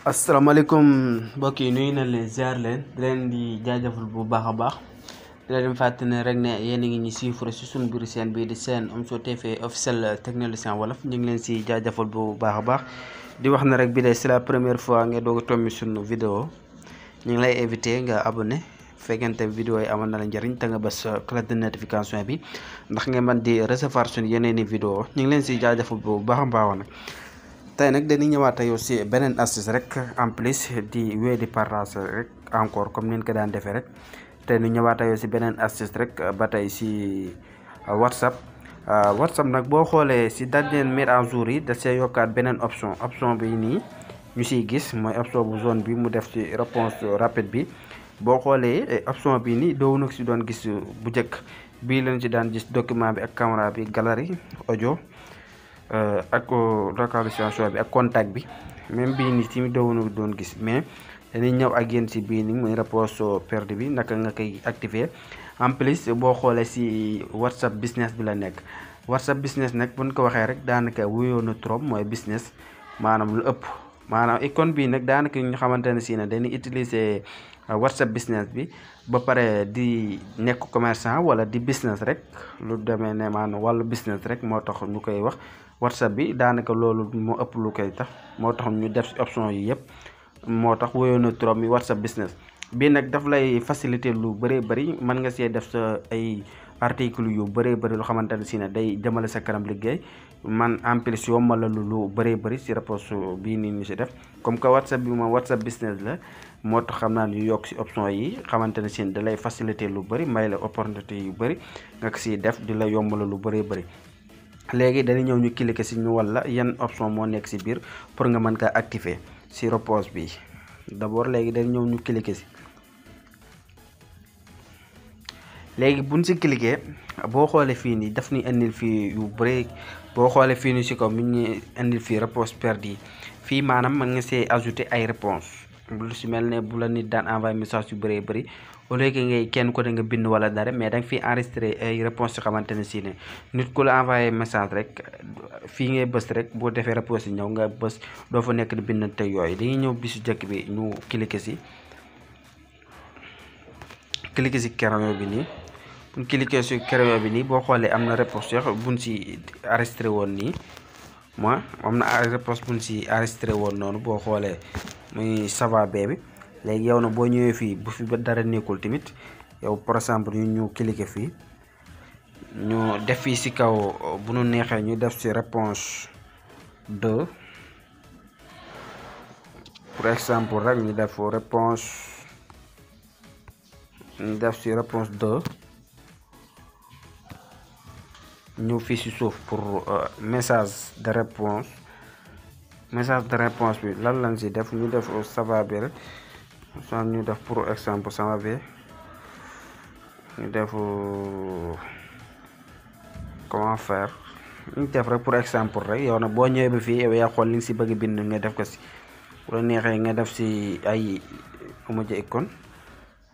asalaamaaleykum mbokk yi nuyu na leen ziar leen di jaajëfal bu baax a baax di leen fàttali ne rek ne yéen a ngi ñu suivre si suñu biir seen bii di seen Omzo TV officiel technicien wolof ñu ngi leen si jaajëfal bu baax a baax di wax na rek bi de c'est la première fois nga doog a tombi suñu vidéo ñu ngi lay invité nga abonné fekkente vidéo yi amal na la njëriñ te nga bës cloche de notification bi ndax nga mën di recevoir suñu yeneen i vidéo ñu ngi leen si jaajëfal bu baax a baax nag. tey nag dañuy ñëwaat yow si beneen astuce rek en plus di wéy di partager rek encore comme ni ko daan defee rek tey ñu ñëwaat yow si beneen astuce rek ba tey si WhatsApp WhatsApp nag boo xoolee si dernière mise à jour yi da see yokkaat beneen option bi nii ñu siy gis mooy option bu zone bi mu def ci réponse rapide bi boo xoolee option bi nii doo nag si doon gis bu njëkk bii lañ ci daan gis document bi ak caméra bi galerie audio ak localisation bi ak contact bi même bii nii tamit doon gis mais dañuy ñëw ak yéen si bii nii muy réponse perdu bi naka nga koy activer en plus boo xoolee si WhatsApp business bi la nekk WhatsApp business nag buñ ko waxee rek daanaka wuyoo na trop mooy business maanaam lu ëpp maanaam icône bii nag daanaka ñu xamante ne si ne dañuy utiliser WhatsApp business bi ba pare di nekk commerçant wala di business rek lu demee ne maanaam wàllu business rek moo tax ñu koy wax WhatsApp bi daanaka loolu moo ëpp lu koy tax moo tax ñu def ci option yi yëpp moo tax wóyoon na trop mi WhatsApp business bii nag daf lay faciliter lu bëree bëri mën nga see def sa ay article yu bëree bëri lu xamante ne si ne day jëmale sa kanam liggéey man en plus yombal la lu bëree bëri si réponse bii nii ñu si def comme que WhatsApp bi moom WhatsApp business la moo tax xam naa ñu yokk si option yi xamante ne si da lay faciliter lu bëri may la opportunité yu bëri nga ko siy def di la yombal lu bëree bëri. léegi dañuy ñëw ñu cliquer si ñu walla yan option moo nekk si biir pour nga mën kaa activer si réponse bi d'abord léegi dañuy ñëw ñu cliquer si léegi buñ si cliquer boo xoolee fii nii daf ni indil fii yu bëri boo xoolee fii nii si kaw mi ñu indil fii réponse perdue fii maanaam mën nga see ajouter ay réponse lu si mel ne bu la nit daan envoyé message yu bëree bëri au lieu que ngay kenn ko da nga bind wala dara mais da nga fiy enregistré ay réponses yoo xamante ne si ne nit ku la envoyé message rek fii ngay bës rek boo defee réponse yi ñëw nga bës doo fa nekk di bindante yooyu dañuy ñëw bisu jëkk bi ñu cliquer si crayon bi nii buñ cliquer si crayon bi nii boo xoolee am na réponse yoo buñ si enregistré woon nii moi am na réponse buñ si enregistré woon noonu boo xoolee muy sava bee bi léegi yow na boo ñëwee fii bu fi ba dara nekkul tamit yow par exemple ñu cliquer fii ñu def fii si kaw bu nu neexee ñu def si réponse 2 pour exemple rek ñu def si réponse 2 ñu fii si suuf pour message de réponse bi lan lañ si def ñu def ça va bi rek ñu def pour exemple ça va bi ñu def comment faire ñu def rek pour exemple rek yow nag boo ñëwee ba fii yow yaa xool li nga si bëgg bind nga def ko si bu la neexee nga def si ay emoji icône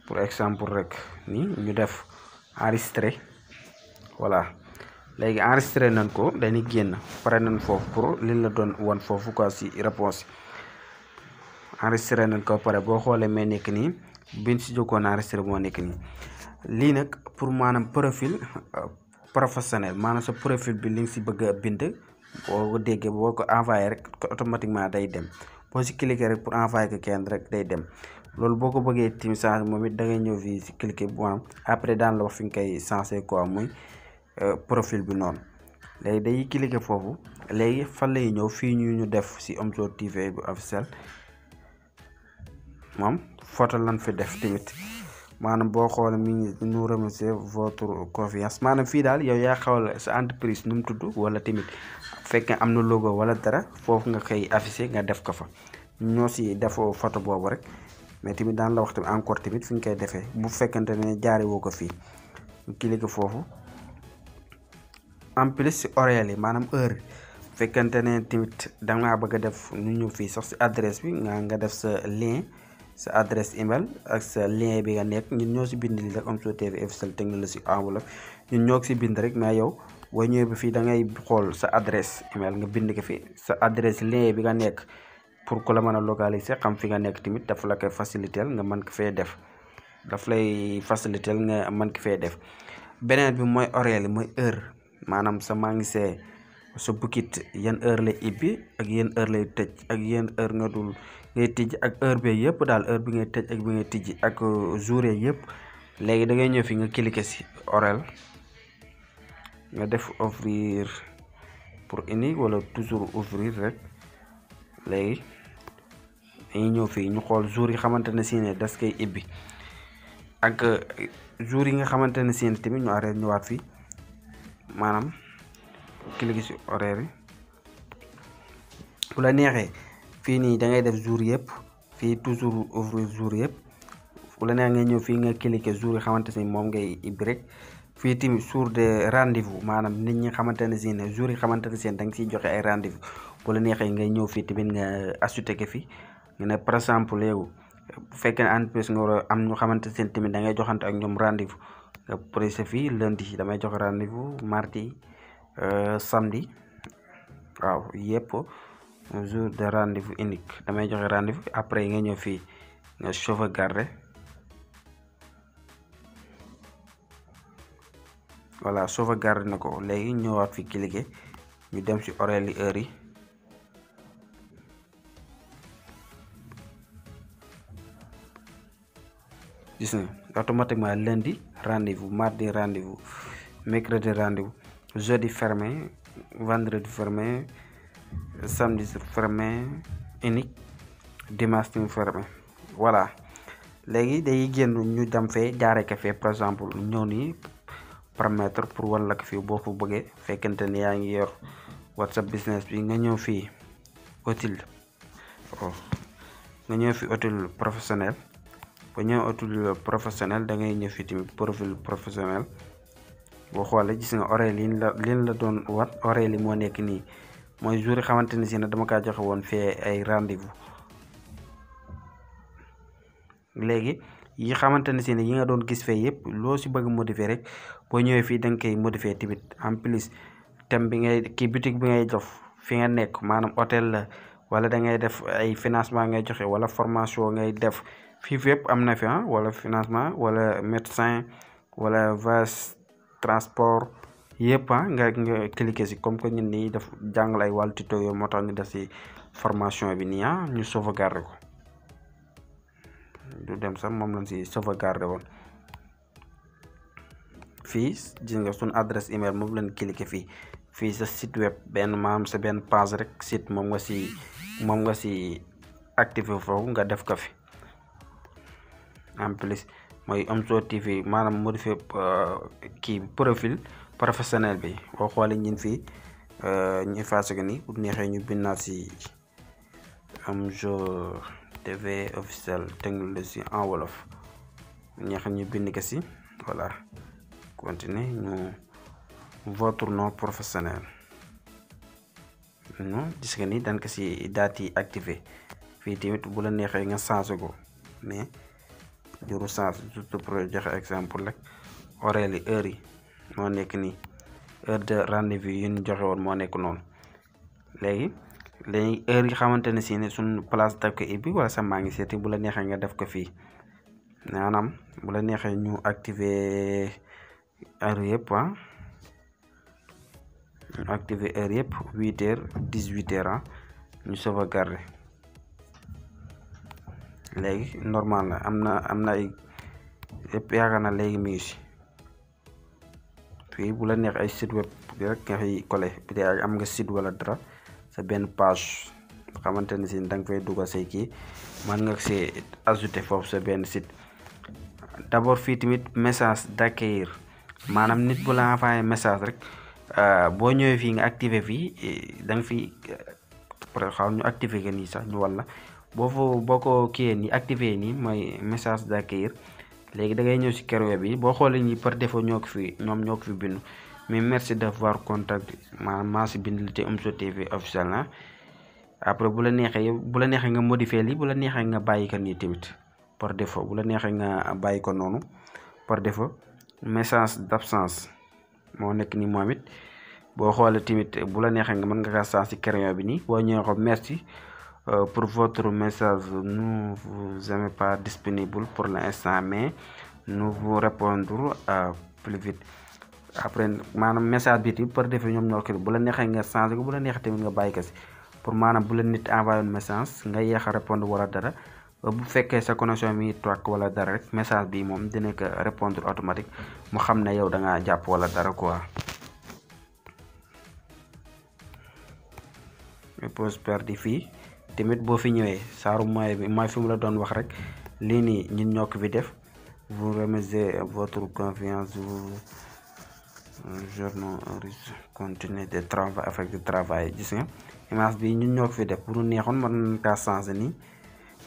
pour exemple rek nii ñu def enregistré voilà léegi enregistré nañ ko dañuy génn pare nañ foofu pour li la doon wan foofu quoi si réponse enregistré nañ ko pare boo xoolee may nekk nii biñ si jokkoon enregistré moo nekk nii lii nag pour maanaam profil professionnel maanaam sa profil bi li nga si bëgg a bind boo ko déggee boo ko envoyé rek automatiquement day dem boo si cliquer rek pour envoyer ko kenn rek day dem loolu boo ko bëggee tim change moom it da ngay ñëw fii si cliquer bu am après daan la wax fi nga koy changer quoi muy profil bi noonu léegi day cliquer foofu léegi fan lay ñëw fii ñu def si Omzo TV bu officiel moom photo lan fi def tamit maanaam boo xoolee mi ngi nous remercier votre confiance maanaam fii daal yow yaa xawal sa entreprise nu mu tudd wala tamit fekk am na logo wala dara foofu nga koy affiché nga def ko fa ñoo si defoo photo boobu rek mais tamit daan la wax tamit encore tamit fi ñu koy defee bu fekkente ne jaari woo ko fii ñu cliquer foofu en plus si horaire yi maanaam heure fekkente ne tamit dangaa bëgg a def ñu ñëw fii sax si adresse bi nga def sa lien sa adresse email ak sa lien bi nga nekk ñun ñoo si bind li rek Omzo TV officiel technologie enveloppe ñun ñoo si bind rek mais yow boo ñëwee ba fii da ngay xool sa adresse email nga bind ko fi sa adresse lien bi nga nekk pour ku la mën a localiser xam fi nga nekk tamit daf la koy faciliter nga mën ko fee def daf lay faciliter nga mën ko fee def. beneen bi mooy horaire yi mooy heure maanaam sa magasin sa boutique yan heure lay ibbi ak yan heure lay tëj ak yan heure nga dul ngay tijji ak heure bi yëpp daal heure bi ngay tëj ak bi ngay tijji ak jour yëpp. léegi da ngay ñëw fi nga cliquer si horaire nga def ouvrir pour unique wala toujours ouvrir rek. léegi dañuy ñëw fii ñu xool jour yi xamante ne si ne das koy ibbi ak jour yi nga xamante ne si ne tamit ñu arrêté ñëwaat fii maanaam cliquer si horaire yi bu la neexee fii nii da ngay def jour yëpp fii toujours ouvrir jour yëpp bu la neex ngay ñëw fii nga cliquer jour yi xamante ne moom ngay ibbi rek. fii tamit jour de rendez-vous maanaam nit ñi xamante ne si ne jour yi xamante ne si ne da nga siy joxe ay rendez-vous bu la neexee ngay ñëw fii tamit nga ajouté ko fi nga ne par exemple yow bu fekkee ne entreprise nga war a am ñu xamante ne tamit da ngay joxante ak ñoom rendez-vous nga précisé fii lundi damay joxe rendez-vous mardi samedi waaw yëpp jour de rendez-vous unique damay joxe rendez-vous après nga ñëw fii nga sauvegarder. voilà sauvegarde na ko léegi ñëwaat fi cliquer ñu dem ci horaire yi heure yi gis nga automatiquement lundi rendez-vous mardi rendez-vous mercredi rendez-vous jeudi fermé vendredi fermé samedi fermé unique dimanche tamit fermé. voilà léegi day génn ñu dem fee jaaree ko fee par exemple ñëw nii paramètre pour wan la ko fii boo ko bëggee fekkente ne yaa ngi yor WhatsApp business bi nga ñëw fii outil nga ñëw fi outil professionnel ba ñëw outil professionnel da ngay ñëw fii tamit profil professionnel boo xoolee gis nga horaire liñ la doon wat horaire li moo nekk nii mooy jour yi xamante ne si ne dama kaa joxe woon fee ay rendez-vous. léegi yi xamante ne si ne yi nga doon gis fee yëpp loo si bëgg modifier rek boo ñëwee fii da nga koy modifier tamit en plus thème bi ngay kii boutique bi ngay jox fi nga nekk maanaam hôtel la wala da ngay def ay financement ngay joxe wala formation ngay def fii fépp am na fi wala financement wala médecin wala voyage transport yëpp nga cliquer si comme que ñun nii def jàngal ay wàllu tuto yooyu moo tax ñu def si formation bi nii ñu sauvegarder ko. du dem sax moom lañ si sauvegarder woon fii gis nga suñ adresse email moom lañ cliquer fii sa site web benn maam sa benn page rek site moom nga si activer foofu nga def ko fi. en plus mooy Omzo TV maanaam modifier kii profil professionnel bi boo xoolee ñun fii ñu effacé ko nii bu neexee ñu bindaat si Omzo TV officiel technologie en wolof ñeex ñu bind ko si voilà continuer ñu votre nom professionnel non gis nga ni dañ ko si daat yi activé fii tamit bu la neexee nga changé ko mais juru change juste pour joxe exemple rek horaire yi heure yi moo nekk nii heure de rendez-vous yi ñu joxe woon moo nekk noonu. léegi heure yi xamante ne si ne suñ place daf ko ibbi wala sa maa ngi seeti bu la neexee nga def ko fii maanaam bu la neexee ñu activer heure yëpp ñu activer heure yëpp 8h 18h ñu sauvegarder. léegi normal la am na ay yëpp yaakaar na léegi mi ngi si fii bu la neex ay site web rek nga xëy collé bi dee am nga site wala dara sa benn page xamante ne si da nga fay dugal say kii mën nga see ajouter foofu sa benn site. d'abord fii tamit message d'accueil maanaam nit bu la envoyé message rek boo ñëwee fii nga activer fii da nga fi xaw ñu activer que nii sax ñu walla boo ko kiiyee nii activer nii mooy message d'accueil léegi da ngay ñëw si kër bi boo xoolee nii par défaut ñoo ko fi bindu mais merci d'avoir contacté maanaam maa si bind li te Omzo TV officiel na après bu la neexee nga modifier lii bu la neexee nga bàyyi ko nii tamit par défaut bu la neexee nga bàyyi ko noonu par défaut message d'absence moo nekk nii moom it boo xoolee tamit bu la neexee nga mën nga kaa sens si crayon bi nii boo ñëwee ko merci pour votre message nous vous êtes pas disponible pour l'instant mais nous vous répondrons plus vite. après maanaam message bi ti par défaut ñoom ñoo ko bu la neexee nga changé ko bu la neexee tamit nga bàyyi ko si pour maanaam bu la nit envoyé un message nga yéex a répondre wala dara bu fekkee sa connexion mi toog wala dara rek message bi moom dina ko répondre automatique mu xam ne yow da ngaa jàpp wala dara quoi. pause perdu fii tamit boo fi ñëwee saaru mooy bi mooy fi mu la doon wax rek lii nii ñun ñoo ko fi def vous remerciez votre confiance journaux continue de travail avec du travail gis nga image bi ñun ñoo ko fi def bu ñu neexoon mën nañ kaa changé nii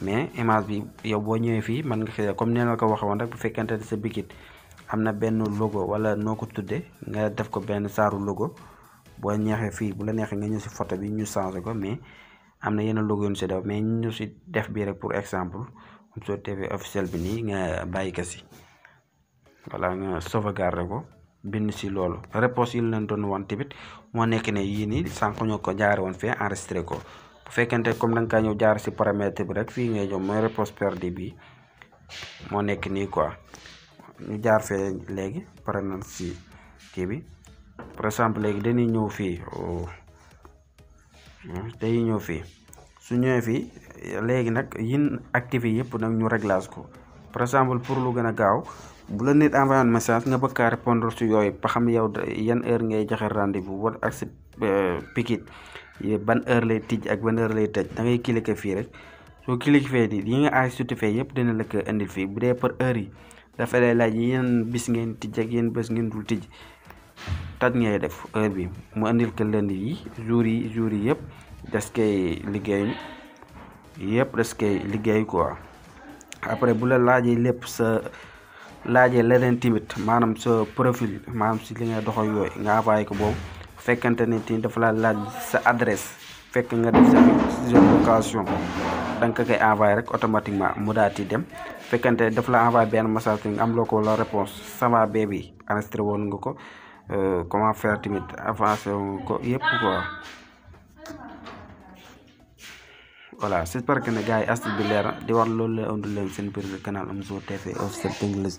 mais image bi yow boo ñëwee fii mën nga xëy comme nee na ko waxee woon rek bu fekkente ne sa bigit am na benn logo wala noo ko tuddee nga def ko benn saaru logo boo ñeexee fii bu la neexee nga ñëw si photo bi ñu changé ko mais am na yenn logo yu ñu si def mais ñu si def bii rek pour exemple Omzo TV officiel bi nii nga bàyyi ko si voilà nga sauvegarder ko bind si loolu réponse yi leen doon wan tamit moo nekk ne yii nii sànq ñoo ko jaare woon fee enregistré ko bu fekkente comme da nga kaa ñëw jaar si paramètre bi rek fii ngay ñëw mooy réponse perdue bi moo nekk nii quoi ñu jaar fee léegi pare na si kii bi par exemple léegi dañuy ñëw fii su ñëwee fii léegi nag yin activé yëpp nag ñu réglage ko par exemple pour lu gën a gaaw bu la nit envoyé un message nga bëgg kaa répondre su yooyu ba xam yow yan heure ngay joxe rendez-vous war ak si Pikine ban heure lay tijj ak ban heure lay tëj da ngay cliquer fii rek soo cliquer fee di yi nga ajouté fee yëpp dina la ko indil fii bu dee par heure yi dafa lay laaj yéen bis ngeen tijj ak yéen bés ngeen dul tijj taj ngay def heure bi mu indil ko lundi yi jours yi yëpp des koy liggéey quoi après bu la laajee lépp sa laajee leneen tamit maanaam sa profil maanaam si li ngay doxal yooyu nga envoyé ko boobu fekkante ne tamit dafa la laaj sa adresse fekk nga def sa géolocation da nga ko koy envoyé rek automatiquement mu daal di dem fekkante dafa la envoyé benn message nga am loo ko la réponse ça va baby enregistré woon nga ko comment faire tamit avancé ko yëpp quoi. voilà j'espère que ne gars yi astuce bi leer na di wax loolu la indi leen seen biir canal Omzo TV officiel Tengleuz